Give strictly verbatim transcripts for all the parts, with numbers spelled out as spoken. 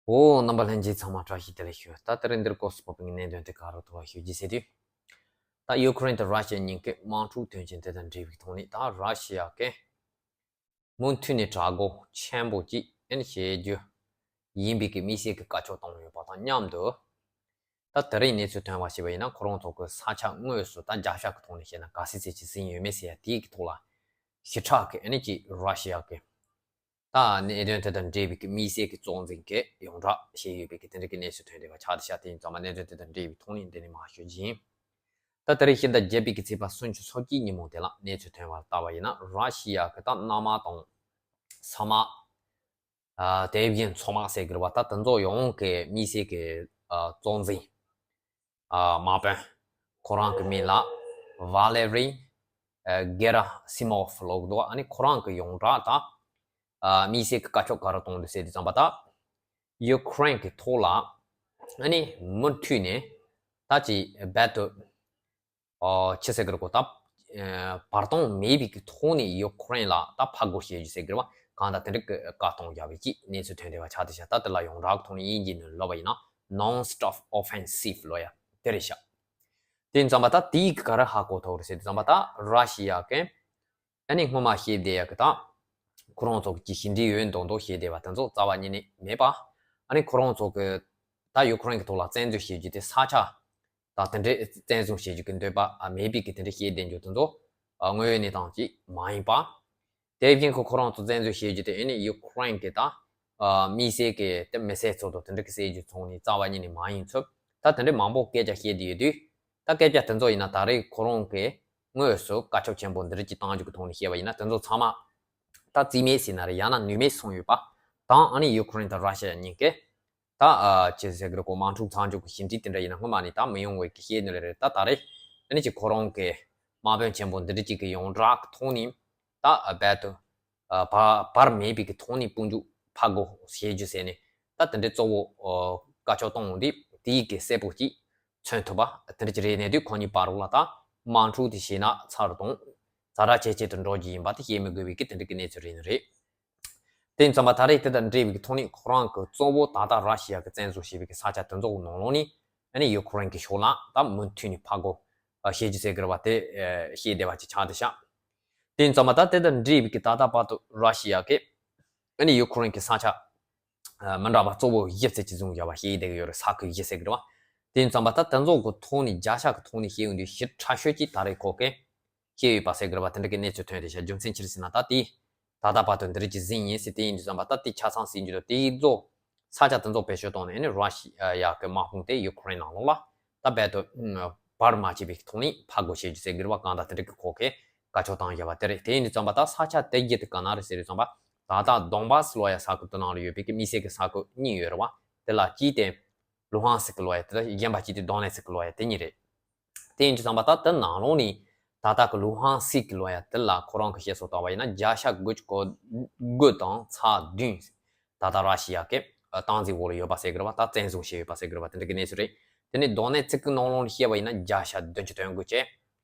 འོ། རྣམ་པ་ལྷན་རྒྱས་ཚང་མ་བཀྲ་ཤིས་བདེ་ལེགས་ཞུ། ད་དེ་རིང་འདིར་སྐོར་སུ་ཕོག་པའི་གནད་དོན་དེ་ག་རུ་ཐུག་པ་ཞུ་རྒྱུ་ཟེར་དུས། ད་ཡུ་ཁུ་རེན་དང་ར་ཤི་ཡ་གཉིས་ཀའི་དམག་འཁྲུག་དོན་རྐྱེན་དེ་དང་འབྲེལ་བའི་ཐོག་ནས། ད་ར་ཤི་ཡ་གིས་མུ་མཐུད་ནས་དྲག་རྒོལ་ཆེན་པོ་ཅིག་ཨེ་ནི་བྱེད་རྒྱུ་ཡིན་པའི་གི་དམིགས་བསལ་གྱི་བཀའ་ཆོས་བཏང་ཡོད་པ་དང་མཉམ་དུ། ད་དེ་རིང་གནས་ཚུལ་ཐོན་པ་ཞིག་ཡིན་ན། ཁོ་རང་ཚོ་གི་ས་ཆ་དངོས་སུ་ད་རྒྱབ་ཤ་གི་ཐོག་ནས་བཤད་ན་ག་ཚོད་ཅིག་ཟིན་ཡོད་མེད་ཟེར་ཡ་དེའི་གི་ཐོག་ལ་ཞེ་དྲག་གི་ཨེ་ནི་ཅིག་ར་ཤི་ཡ་གི་ད་གནད་དོན་དེ་དང་འབྲེལ་བའི་གི་དམིགས་བསལ་གྱི་གཙོ་འཛིན་གྱི་ཡོངས་གྲགས་བྱས་ཡོད་པའི་གི་དེ་འདྲ་གི་གནས་ཚུལ་ཐོན་བསྡད་པ་ཆགས་བསྡད་ཤག་དེ་ཡིན་ཙང་མ་གནད་དོན་དེ་དང་འབྲེལ་བའི་ཐོག་ནས་འདི་ནས་མར་ཞུ་རྒྱུ་ཡིན། ད་དེ་རིང་ཕྱི་ཟླ་བརྒྱད་པའི་གི་ཚེས་པ་སུམ་ཅུ་སོ་གཅིག་ཉིན་མོ་དེ་ལ་གནས་ཚུལ་ཐོན་པར་ལྟ་བ་ཡིན་ན། ར་ཤི་ཡ་གི་ད་གནམ་དམག་དང་ས་དམག་ཨ་དེ་བཞིན་མཚོ་དམག་ཟེར་གི་རེད་བ། ད་དེ་ཚོ་ཡོངས་ཀྱི་དམིགས་བསལ་གྱི་ཨ་གཙོ་འཛིན་ཨ་དམག་དཔོན་ཁོ་རང་གི་མིང་ལ་ཝ་ལེ་རི་ཨ་གེ་ར་སི་མོབ་ལབ་འདུག་ཨ་ནི་ཁོ་རང་གི་ཡོངས་གྲགས་ད་ཨ་དམིགས་བསལ་གྱི་བཀའ་ཆོས་ག་རེ་གཏོང་འདུག་ཟེར་དུས་ཙམ་པ། ད་ཡུ་ཁུ་རེན་གྱི་ཐོག་ལ་ཨ་ནི་མུ་མཐུད་ནས་ད་ཅིག་རྦད་དེ་ཨོ་ཅི་ཟེར་གི་རེད་གོ། ད་ཨ་བར་སྟོང་མེད་པའི་གི་ཐོག་ནས་ཡུ་ཁུ་རེན་ལ་ད་ཕར་རྒོལ་བྱེད་རྒྱུ་ཟེར་གི་རེད་བ། གང་ལྟར་དེ་འདྲ་གི་བཀའ་གཏོང་བཞག་པའི་ཅིག་གནས་ཚུལ་ཐོན་བསྡད་པ་ཆགས་བསྡད་ཤག་ད་དེ་ལ་ཡོངས་གྲགས་ཐོག་ནས་དབྱིན་ཇིའི་ནང་ལབ་པ་ཡིན་ན་non-stop offensive ལབ་ཡ་དེ་རེད་ཤག་དེ་ཡིན་ཙམ་པ་ད་དེའི་གི་ག་རེ་ཧ་གོ་ཐུབ་རེད་ཟེར་དུས་ཙམ་པ། ད་ར་ཤི་ཡ་གི་ཨ་ནི་སྔོན་མ་བཤད་བསྡད་ཡ་གི་ད་ཁོ་རང་ཚོ་གི་ཞི་འགྲིག་ཡོད་མདོག་མདོག་བཤད་བསྡད་པ་དེ་ཚོ་རྩ་བ་ཉིད་ནས་མེད་པ། ཨ་ནི་ཁོ་རང་ཚོ་གི་ད་ཡུ་ཁུ་རེན་གི་ཐོག་ལ་བཙན་འཛུལ་བྱེད་རྒྱུ་དེ་ས་ཆ་ད་དེ་འདྲའི་བཙན་བཟུང་བྱེད་རྒྱུ་གི་འདོད་པ་ཨ་མེད་པའི་གི་དེ་འདྲའི་བཤད་བསྡད་རྒྱུ་དེ་ཚོ་ཨ་དངོས་ཡོད་གནས་སྟངས་ཅིག་མ་ཡིན་པ། དེ་བཞིན་ཁོ་ཁོ་རང་ཚོ་བཙན་འཛུལ་བྱེད་རྒྱུ་དེ་ཨ་ནི་ཡུ་ཁུ་རེན་གི་ད་ཨ་དམིགས་བསལ་གི་དེ་མི་སེར་ཚོ་དང་དེ་འདྲ་གི་བསད་རྒྱུ་ཚོ་ནི་རྩ་བ་ཉིད་ནས་མ་ཡིན་ཚུལ། ད་དེ་འདྲའི་མང་པོ་སྐད་ཆ་བཤད་བསྡད་ཡོད་དུས། ད་སྐད་ཆ་དེ་ཚོ་ཡིན་ན་ད་རེས་ཁོ་རང་གི་དངོས་སུ་བཀའ་ཆོས་ཆེན་པོ་འདི་རིགས་ཀྱི་བཏང་རྒྱུ་གི་ཐོག་ནས་བཤད་པ་ཡིན་ན། དེ་ཚོ་ཚང་མ་ད་རྩིས་མེད་ཟེར་ན་རེད། ཡང་ན་ནུས་མེད་སོང་ཡོད་པ་དང་། ཨ་ནི་ཡུ་ཁུ་རེན་དང་ར་ཤི་ཡ་གཉིས་ཀས་ད་ཨ་ཅི་ཟེར་གི་རེད་གོ། དམག་འཁྲུག་མཚམས་འཇོག་གི་ཞི་འགྲིག་དེ་འདྲ་ཡིན་ན་སྔོན་མ་ནས་ད་མི་ཡོང་བའི་གི་བཤད་ནི་རེད། ད་ད་རེས་ཨ་ནི་ཅིག་ཁོ་རང་གི་དམག་དཔོན་ཆེན་པོ་འདི་འདྲ་ཅིག་གི་ཡོངས་གྲགས་ཀྱི་ཐོག་ནས་ད་ཨ་རྦད་དེ་ཨ་བ་བར་མེད་པའི་གི་ཐོག་ནས་དཔུང་འཇུག་ཕར་རྒོལ་བྱེད་རྒྱུ་ཟེར་ནས། ད་དེ་འདྲའི་གཙོ་བོ་ཨ་བཀའ་ཆོས་གཏོང་འོང་དུས་དེའི་གི་གསལ་པོ་ཅིག་མཚོན་ཐུབ་པ་དེ་འདྲ་ཅིག་རེད་ནས་དུས། ཁོ་གཉིས་བར་ལ་ད་དམག་འཁྲུག་དེ་ཞེ་ན་ཚ་རུ་དང་ཛ་དྲག་ཇེ་ཆེ་དུ་འགྲོ་རྒྱུ་ཡིན་པ་དེ་བཤད་མི་དགོས་པའི་གི་དེ་འདྲ་གི་གནས་ཚུལ་རེད་ནི་རེད། དེ་ཡིན་ཙང་མ་ད་རེས་དེ་དང་འབྲེལ་བའི་ཐོག་ནས་ཁོ་རང་གི་གཙོ་བོ་ད་ལྟ་ར་ཤི་ཡ་གི་བཙན་བཟུང་བྱས་པའི་གི་ས་ཆ་དེ་ཚོ་གི་ནང་ལོགས་ནས་ཨ་ནི་ཡུ་ཁུ་རེན་གི་ཕྱོགས་ལ་ད་མུ་མཐུད་ནས་ཕར་རྒོལ་བྱེད་རྒྱུ་ཟེར་གི་རེད་བ། དེ་བཤད་བསྡད་པ་ཅིག་ཆགས་བསྡད་ཤག་དེ་ཡིན་ཙང་མ་ད་དེ་དང་འབྲེལ་བའི་གི་ད་ལྟ་བར་དུ་ར་ཤི་ཡ་གི་ཨ་ནི་ཡུ་ཁུ་རེན་གི་ས་ཆ་མི་འདྲ་བ་གཙོ་བོ་བཞི་ཙམ་ཅིག་བཟུང་བཞག་པ་བཤད་བསྡད་གི་ཡོད་རེད། ས་ཁུལ་བཞི་ཟེར་གི་རེད་བ། དེ་ཡིན་ཙང་མ་ད་དེ་ཚོ་གི་ཐོག་ནས་རྒྱབ་ཤ་གི་ཐོག་ནས་བཤད་ཡོང་དུས་ཞེ་དྲག་ཤོས་ཅིག་ད་རེས་ཁོ་གི་བཤད་ཡོད་པ་ཟེར་གི་རེད་བ། དེ་འདྲ་གི་གནས་ཚུལ་ཐོན་བསྡད་ཤག་རྒྱུ་མཚན་ཅི་རེད་ཟེར་ན། ད་དེ་ད་ལྟ་བར་དུ་འདི་རིགས་ཀྱི་ཟིན་ཡིན་ཟེར། དེ་ཡིན་དུས་ཙམ་པ་ད་དེ་ཆ་ཚང་ཟིན་རྒྱུ་དང་། དེའི་རྫོགས་ས་ཆ་དེ་ཚོ་བེད་སྤྱོད་བཏང་ནས་ཨ་ནི་ར་ཤི་ཡ་གི་དམག་དཔུང་དེ་ཡུ་ཁུ་རེན་ནང་ལོགས་ལ་ད་རྦད་དེ་བར་མ་ཆད་པའི་ཐོག་ནས་ཕར་རྒོལ་བྱེད་རྒྱུ་ཟེར་གི་རེད་བ། གང་ལྟར་དེ་འདྲ་གི་ཁོ་གི་བཀའ་ཆོས་བཏང་བཞག་པ་དེ་རེད། དེ་ཡིན་དུས་ཙམ་པ་ད་ས་ཆ་དེ་བཞི་དེ་ག་ན་རེད་ཟེར་དུས་ཙམ་པ། ད་ལྟ་དོན་བཱ་སི་ལབ་ཡ་ས་ཁུལ་དེ་ནང་ལ་ཡོད་པའི་གི་དམིགས་བསལ་གི་ས་ཁུལ་གཉིས་ཡོད་རེད་བ། དེ་ལ་གཅིག་དེ་ལུ་ཧན་སི་ཀི་ལབ་ཡ་དེ་དང་། གཞན་པ་གཅིག་དེ་དོ་ནེ་སི་ཀི་ལབ་ཡ་དེ་གཉིས་རེད། དེ་ཡིན་དུས་ཙམ་པ་ད་དེ་ནང་ལོགས་ནས་ད་ལྟ་གི་ལུ་ཧན་སི་ཀི་ལབ་ཡ་དེ་ལ་ཁོ་རང་གི་བཤད་སྲོལ་ལྟར་བ་ཡིན་ན་བརྒྱ་ཆ་དགུ་བཅུ་གོ་དགུ་དང་ཚེག་བདུན་ད་ལྟ་ར་ཤི་ཡ་གི་སྟངས་འཛིན་འོག་ལ་ཡོད་པ་ཟེར་གི་རེད་བ། ད་བཙན་བཟུང་བྱས་ཡོད་པ་ཟེར་གི་རེད་བ། དེ་འདྲ་གི་གནས་ཚུལ་རེད། དེ་ནས་དོ་ནེ་སི་ཀི་ནང་ལོགས་ནས་བཤད་པ་ཡིན་ན་བརྒྱ་ཆ་བདུན་ཅུ་དོན་དགུ་བྱས།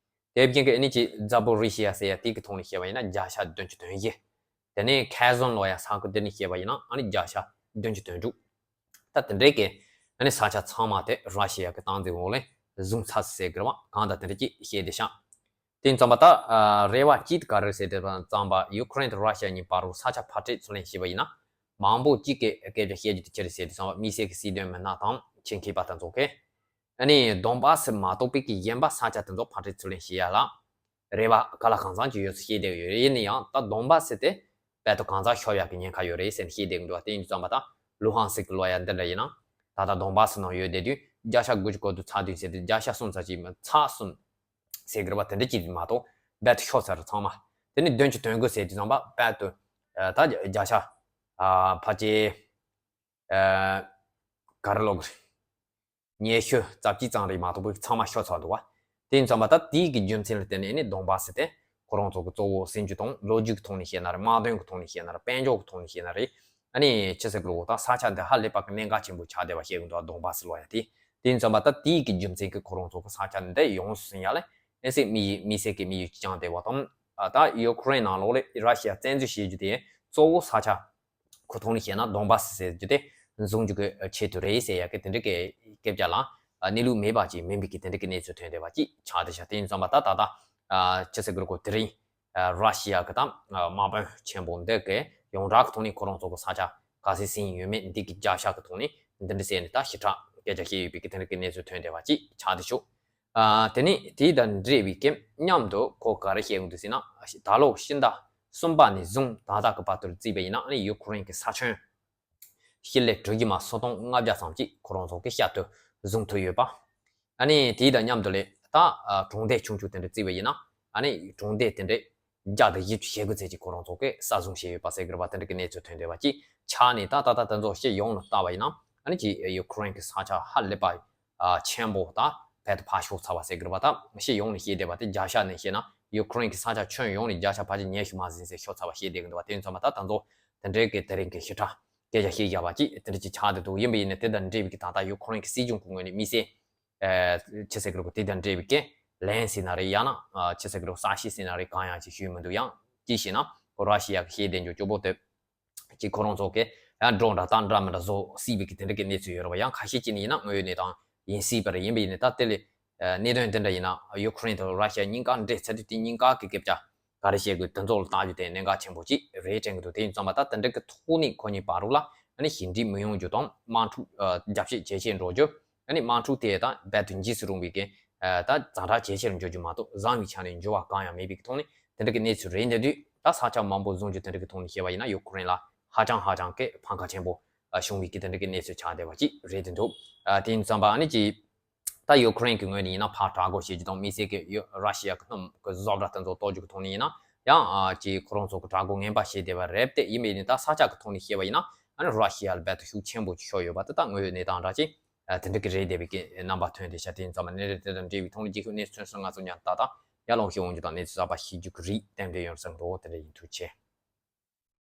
དེ་བཞིན་གི་ཨ་ནི་ཅིག་ཛ་པོ་རི་ཤི་ཡ་ཟེར་ཡ་དེ་གི་ཐོག་ནས་བཤད་པ་ཡིན་ན་བརྒྱ་ཆ་བདུན་ཅུ་དོན་བཞི། དེ་ནས་ཁེ་ཟོན་ལབ་ཡ་ས་ཁུལ་དེ་ནས་བཤད་པ་ཡིན་ན་ཨ་ནི་བརྒྱ་ཆ་བདུན་ཅུ་དོན་དྲུག་ད་དེ་འདྲའི་གི་ཨ་ནི་ས་ཆ་ཚང་མ་དེ་ར་ཤི་ཡ་གི་སྟངས་འཛིན་འོག་ལ་བཟུང་ཚར་ཟེར་གི་རེད་བ། གང་ལྟར་དེ་འདྲ་ཅིག་བཤད་བསྡད་ཤག་དེ་ཡིན་ཙམ་པ་ད་ཨ་རེ་བ་གཅིག་ག་རེ་ཟེར་དུས་ཙམ་པ། ཡུ་ཁུ་རེན་དང་ར་ཤི་ཡ་གཉིས་བར་དུ་ས་ཆ་ཕར་སྤྲད་ཚུར་ལེན་བྱས་པ་ཡིན་ན། མང་པོ་གཅིག་གིས་སྐད་ཆ་བཤད་རྒྱུ་དེ་ཅི་རེད་ཟེར་དུས་ཙམ་པ། དམིགས་བསལ་གི་སྲིད་དོན་མི་སྣ་དང་ཆེད་མཁས་པ་དེ་ཚོ་གིས་ཨ་ནི་དོན་བཱ་སི་མ་གཏོགས་པའི་གི་གཞན་པ་ས་ཆ་དེ་ཚོ་ཕར་སྤྲད་ཚུར་ལེན་བྱེད་ཡ་ལ་རེ་བ་ག་ལ་གང་འཚམ་ཅིག་ཡོད་ཚུལ་བཤད་བསྡད་ཡོད་རེད། ཡིན་ན་ཡང་ད་དོན་བཱ་སི་དེ་རྦད་དེ་གང་འཚམ་ཤོར་ཡག་གི་ཉེན་ཁ་ཡོད་རེད་ཟེར་ནས་བཤད་བསྡད་འདུག་བ། དེ་ཡིན་དུས་ཙམ་པ་ད་ལུ་ཧན་སི་ཀི་ལབ་ཡ་འདི་འདྲ་ཡིན་ན་ད་ལྟ་དོན་བཱ་སི་ནང་ཡོད་བསྡད་དུས་བརྒྱ་ཆ་དགུ་བཅུ་གོ་དགུ་ཚེག་བདུན་ཟེར་དུས་བརྒྱ་ཆ་གསུམ་ཙམ་ཅིག་མ་ཚེག་གསུམ་ཟེར་གི་རེད་བ། དེ་འདྲ་ཅིག་མ་གཏོགས་རྦད་དེ་ཤོར་ཚར་རེད་ཚང་མ། དེ་ནས་བདུན་ཅུ་དོན་དགུ་ཟེར་དུས་ཙམ་པ་རྦད་དེ་ཨ་ད་བརྒྱ་ཆ་ཨ་ཕལ་ཆེར་ཨ་ག་རེ་ལབ་དགོས་རེད། ཉི་ཤུ་རྩ་གཅིག་ཙམ་རེད་མ་གཏོགས་པའི་ཚང་མ་ཤོར་ཚར་འདུག་བ། དེ་ཡིན་ཙམ་པ་ད་དེའི་གི་རྒྱུ་མཚན་ལ་བརྟེན་ནས་ནི་དོན་བཱ་སི་དེ་ཁོ་རང་ཚོ་གི་གཙོ་བོ་ཟིན་རྒྱུ་དང་། ལོ་རྒྱུས་ཀྱི་ཐོག་ནས་བཤད་ན་རེད། དམག་དོན་གྱི་ཐོག་ནས་བཤད་ན་རེད། དཔལ་འབྱོར་གྱི་ཐོག་ནས་བཤད་ན་རེད། ཨ་ནི་ཅི་ཟེར་གི་ལོ་ད་ས་ཆ་འདི་ཧ་ལས་པ་གི་གནད་འགག་ཆེན་པོ་ཆགས་བསྡད་པ་བཤད་གི་འདུག་བ། དོན་བཱ་སི་ལབ་ཡ་དེ། དེ་ཡིན་ཙམ་པ་ད་དེའི་གི་རྒྱུ་མཚན་གྱིས་ཁོ་རང་ཚོ་གི་ས་ཆ་འདི་ཡོངས་སུ་ཟིན་ཡ་ལ་ཨེ་སི་དམིགས་ཡུལ་དམིགས་བསལ་གྱི་དམིགས་ཡུལ་ཅིག་བཅངས་བསྡད་པ་དང་། ཨ་ད་ཡུ་ཁུ་རེན་ནང་ལོགས་ལ་ར་ཤི་ཡ་བཙན་འཛུལ་བྱེད་རྒྱུ་དེ་གཙོ་བོ་ས་ཆ་ཁོ་ཐོག་ནས་བཤད་ན་དོན་བཱ་སི་ཟེར་རྒྱུ་དེ་ བཟུང་རྒྱུ་གི་ཆེད་དུ་རེད་ཟེར་ཡ་གི་དེ་འདྲ་གི་སྐད་ཆ་ལ་གནས་ལུགས་མེད་པ་ཅིག་མིན་པའི་གི་དེ་འདྲ་གི་གནས་ཚུལ་ཐོན་བསྡད་པ་ཅིག་ཆགས་བསྡད་ཤག་དེ་ཡིན་ཙང་མ་ད་ད་ད་ཅི་ཟེར་དགོས་རེད་གོ་དེ་རིང་ར་ཤི་ཡ་གི་ད་དམག་དཔོན་ཆེན་པོ་འདི་གི་ཡོངས་གྲགས་ཀྱི་ཐོག་ནས་ཁོ་རང་ཚོ་གི་ས་ཆ་ག་ཚོད་ཟིན་ཡོད་མེད་འདི་གི་བརྒྱ་ཆ་གི་ཐོག་ནས་འདི་འདྲ་ཟེར་ནས་ད་ཞིབ་ཕྲ་སྐད་ཆ་བཤད་ཡོད་པའི་གི་དེ་འདྲ་གི་གནས་ཚུལ་ཐོན་བསྡད་པ་ཅིག་ཆགས་བསྡད་ཤག་ཨ། དེ་ནས་དེ་དང་འབྲེལ་བའི་གི་མཉམ་དུ་ཁོ་ག་རེ་བཤད་ཡོང་འདུག་ཟེར་ན། ད་ལོ་ཕྱི་ཟླ་གསུམ་པ་ནས་བཟུང་ད་ལྟ་གི་བར་དུ་བརྩིས་པ་ཡིན་ན་ཨ་ནི་ཡུ་ཁུ་རེན་གྱི་ས་ཁྱོན་ཞི་ལི་དྲུག་ཅུ་མ་སོ་སྟོང་ལྔ་བརྒྱ་ཙམ་ཅིག་ཁོ་རང་ཚོ་གི་ཤར་དུ་བཟུང་ཐུབ་ཡོད་པ། ཨ་ནི་དེ་དང་མཉམ་དུ་ལས་ད་གྲོང་སྡེ་ཆུང་ཆུང་དེ་འདྲ་བརྩིས་པ་ཡིན་ན་ཨ་ནི་གྲོང་སྡེ་དེ་འདྲ་བརྒྱ་དང་བཞི་བཅུ་ཞེ་དགུ་ཙམ་ཅིག་ཁོ་རང་ཚོ་གི་ས་བཟུང་བྱས་ཡོད་པ་ཟེར་གི་རེད་པ། དེ་འདྲ་གི་གནས་ཚུལ་ཐོན་བསྡད་པ་ཅིག་ཆགས་ནས་ད་ད་ལྟ་དེ་ཚོ་སྤྱི་ཡོངས་ལ་བལྟས་པ་ཡིན་ན་ཨ་ནི་ཅིག་ཡུ་ཁུ་རེན་གྱི་ས་ཆ་ཧ་ལས་པ་ཨ་ཆེན་པོ་དང་བལ་དུ་ཕར་ཤོར་ཚར་བ་ཟེར་གི་རེད་པ། ད་སྤྱི་ཡོངས་ནས་བཤད་བསྡད་པ་དེ་བརྒྱ་ཆ་ནས་བཤད་ན་ཡུ་ཁུ་རེན་གྱི་ས་ཆ་ཁྱོན་ཡོངས་ནས་བརྒྱ་ཆ་ཕལ་ཆེར་ཉི་ཤུ་མ་ཟིན་ཟེར་ཤོར་ཚར་བ་བཤད་བསྡད་གི་འདུག་པ། དེ་ཡིན་ཙང་མ་ད་ད་ཚོ་དེ་འདྲའི་གི་དེ་རིང་གི་ཞིབ་ཕྲ་སྐད་ཆ་བཤད་བཞག་པ་ཅིག་དེ་འདྲ་ཅིག་ཆགས་བསྡད་འདུག་ཡིན་པ་ཡིན་ན་དེ་དང་འབྲེལ་བའི་གི་ད་ལྟ་ཡུ་ཁུ་རེན་གྱི་སྲིད་གཞུང་གི་ངོས་ནས་དམིགས་བསལ་ཨ་ཅི་ཟེར་གི་རེད་གོ་དེ་དང་འབྲེལ་བའི་གི་ལན་ཟེར་ན་རེད། ཡང་ན་ཨ་ཅི་ཟེར་གི་རེད་གསལ་བཤད་ཟེར་ན་རེད། གང་ཡང་ཅིག་ཞུས་མི་འདུག་ཡང་ཅི་ཞེ་ན་ཁོ་ར་ཤི་ཡ་གི་ཤེས་ལྡན་འཇོག་སྐྱོ་པོ་དེ། ཅིག་ཁོ་རང་ཚོ་གི་ཡང་འགྲོ་འདྲ་བཏང་འདྲ་མི་འདྲ་བཟོ་སྲིད་པའི་གི་དེ་འདྲ་གི་གནས་ཚུལ་ཡོད་རེད་བ། ཡང་ཁ་ཤས་ཅིག་ནི་ཡིན་ན་དངོས་ཡོད་གནས་སྟངས་ཡིན་སྲིད་པ་རེད། ཡིན་པ་ཡིན་ནི་ད་དེ་ལས་གནད་དོན་དེ་འདྲ་ཡིན་ན་ཡུ་ཁུ་རེན་དང་ར་ཤི་ཡ་གཉིས་ཀ་འདྲེས་ཚར་དུས་དེ་གཉིས་ཀ་གི་སྐད་ཆ་ག་རེ་བཤད་དགོས་དེ་ཚོ་ལ་ལྟ་རྒྱུ་དེ་གནད་འགག་ཆེན་པོ་ཅིག་རེད་དྲན་གི་འདུག་དེ་ཡིན་ཙང་མ་ད་དེ་འདྲ་གི་ཐོག་ནས་ཁོ་གཉིས་བར་རུ་ལ་ཨ་ནི་ཞི་འགྲིག་མི་ཡོང་རྒྱུ་དང་དམག་འཁྲུག་རྒྱ་བཤད་ཇེ་ཆེར་འགྲོ་རྒྱུ། ཨ་ནི་དམག་འཁྲུག་དེ་དང་རྦད་དེ་འཇིགས་སུ་རུང་བའི་གི་ད་ཛ་དྲག་ཇེ་ཆེར་འགྲོ་རྒྱུ་མ་གཏོགས་བཟང་བའི་ཆ་ནས་འགྱུར་བ་གང་ཡང་མེད་པའི་ཐོག་ནས་དེ་འདྲ་གི་གནས་ཚུལ་རེད། འདི་དུས་ད་ས་ཆ་མང་པོ་བཟུང་རྒྱུ་དེ་འདྲ་གི་ཐོག་ནས་བཤད་པ་ཡིན་ན་ཡུ་ཁུ་རེན་ལ་ཧ་ཅང་ཧ་ཅང་གི་ཕམ་ཁ་ཆེན་པོ་བྱུང་བའི་གི་དེ་འདྲ་གི་གནས་ཚུལ་ཆགས་བསྡད་པ་ཅིག་རེད་དེ་འདུག་དེ་ཡིན་ཙང་པ་ཨ་ནི་ཅིག་ད་ཡུ་ཁུ་རེན་གི་ངོས་ནས་ཡིན་ན་ཕར་དྲག་རྒོལ་བྱེད་རྒྱུ་དང་དམིགས་བསལ་གི་ཡུ་ར་ཤི་ཡ་གི་གནམ་གི་བཟོ་གྲྭ་དེ་ཚོ་གཏོར་རྒྱུ་གི་ཐོག་ནས་ཡིན་ན་ཡང་ཅིག་ཁོ་རང་ཚོ་གི་དྲག་རྒོལ་ངན་པ་བྱེད་བསྡད་པ་རེད་དེ། ཡིན་པ་ཡིན་ནི་ད་ས་ཆ་གི་ཐོག་ནས་བཤད་པ་ཡིན་ན་ཨ་ནི་ར་ཤི་ཡ་ལ་རྦད་དེ་ཤུགས་ཆེན་པོ་ཅིག་ཤོར་ཡོད་པ་དེ་ད་དངོས་ཡོད་གནས་སྟངས་འདྲ་ཅིག་ཨ་དེ་འདྲ་གི་རེད་བསྡད་པའི་གི་རྣམ་པ་ཐོན་བསྡད་ཤག་དེ་ཡིན་ཙང་མ་གནས་རེད། དེ་དང་འབྲེལ་བའི་ཐོག་ནས་རྒྱལ་ཁབ་གནས་ཚུལ་ཐོན་སོང་ང་ཚོ་མཉམ་དུ་ད་ལྟ་ཡར་ལངས་ཤིག་འོང་རྒྱུ་དང་གནས་ཚུལ་གསར་པ་ཤེས་རྒྱུ་གི་རེད། དེ་འདྲ་ཡིན་ཐུགས་རྗེ་ཆེ།